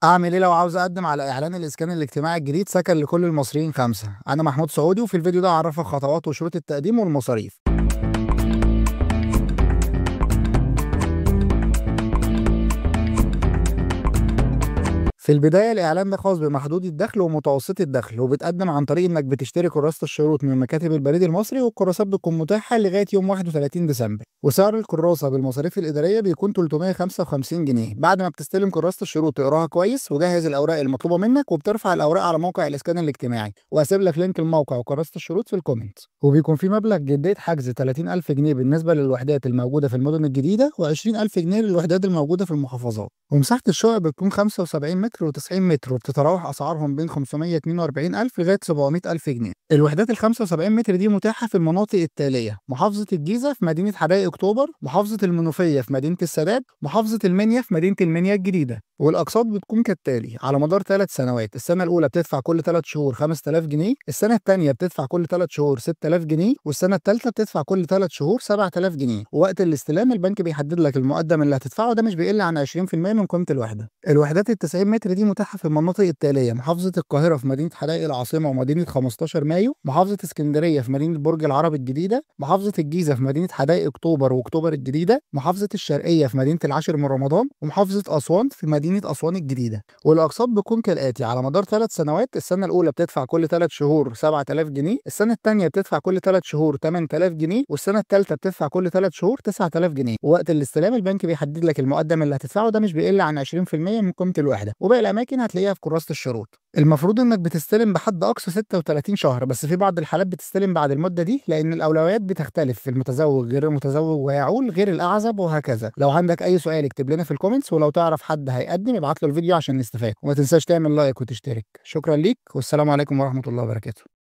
أعمل إيه لو عاوز أقدم على إعلان الإسكان الاجتماعي الجديد سكن لكل المصريين 5؟ أنا محمود سعودي، وفي الفيديو ده هعرفك خطوات وشروط التقديم والمصاريف. في البداية الإعلان ده خاص بمحدود الدخل ومتوسط الدخل، وبتقدم عن طريق إنك بتشتري كراسة الشروط من مكاتب البريد المصري، والكراسات بتكون متاحة لغاية يوم 31 ديسمبر. وسعر الكراسة بالمصاريف الإدارية بيكون 355 جنيه. بعد ما بتستلم كراسة الشروط تقراها كويس وجهز الأوراق المطلوبة منك، وبترفع الأوراق على موقع الإسكان الاجتماعي، وهسيب لك link الموقع وكراسة الشروط في ال comment. وبيكون في مبلغ جدية حجز 30000 جنيه بالنسبة للوحدات الموجودة في المدن الجديدة، و20000 جنيه للوحدات الموجودة في المحافظات. ومساحة الشقق بتكون 75 متر و90 متر، وبتتراوح اسعارهم بين 542,000 لغاية 700,000 جنيه. الوحدات ال 75 متر دي متاحة في المناطق التالية: محافظة الجيزة في مدينة حدائق اكتوبر، محافظة المنوفية في مدينة السادات، محافظة المنيا في مدينة المنيا الجديدة. والاقساط بتكون كالتالي على مدار 3 سنوات: السنة الاولى بتدفع كل 3 شهور 5000 جنيه، السنة الثانية بتدفع كل 3 شهور 6000 جنيه، والسنة الثالثة بتدفع كل 3 شهور 7000 جنيه. ووقت الاستلام البنك بيحدد لك المقدم اللي هتدفعه، ده مش بيقل عن 20% من قيمة الوحدة. الوحدات ال 90 متر دي متاحة في المناطق التالية: محافظة القاهرة في مدينة حدائق العاصمة ومدينة 15 مايو، محافظة اسكندرية في مدينة برج العرب الجديدة، محافظة الجيزة في مدينة حدائق اكتوبر واكتوبر الجديدة، محافظة الشرقية في مدينة العاشر من رمضان، ومحافظة اسوان في مدينة اسوان الجديدة. والاقساط بتكون كالاتي على مدار 3 سنوات: السنة الاولى بتدفع كل 3 شهور 7000 جنيه، السنة الثانية بتدفع كل 3 شهور 8000 جنيه، والسنة الثالثة بتدفع كل 3 شهور 9000 جنيه. ووقت الاستلام البنك بيحدد لك المقدم اللي هتدفعه، ده مش بيقل عن 20% من قيمة الوحدة. وباقي الاماكن هتلاقيها في كراسة الشروط. المفروض انك بتستلم بحد اقصى 36 شهر، بس في بعض الحالات بتستلم بعد المدة دي لان الاولويات بتختلف في المتزوج غير المتزوج ويعول غير الاعزب وهكذا. لو عندك اي سؤال اكتب لنا في ال comments، ولو تعرف حد هيقدم ابعت له الفيديو عشان نستفاد، وما تنساش تعمل like وتشترك. شكرا ليك، والسلام عليكم ورحمة الله وبركاته.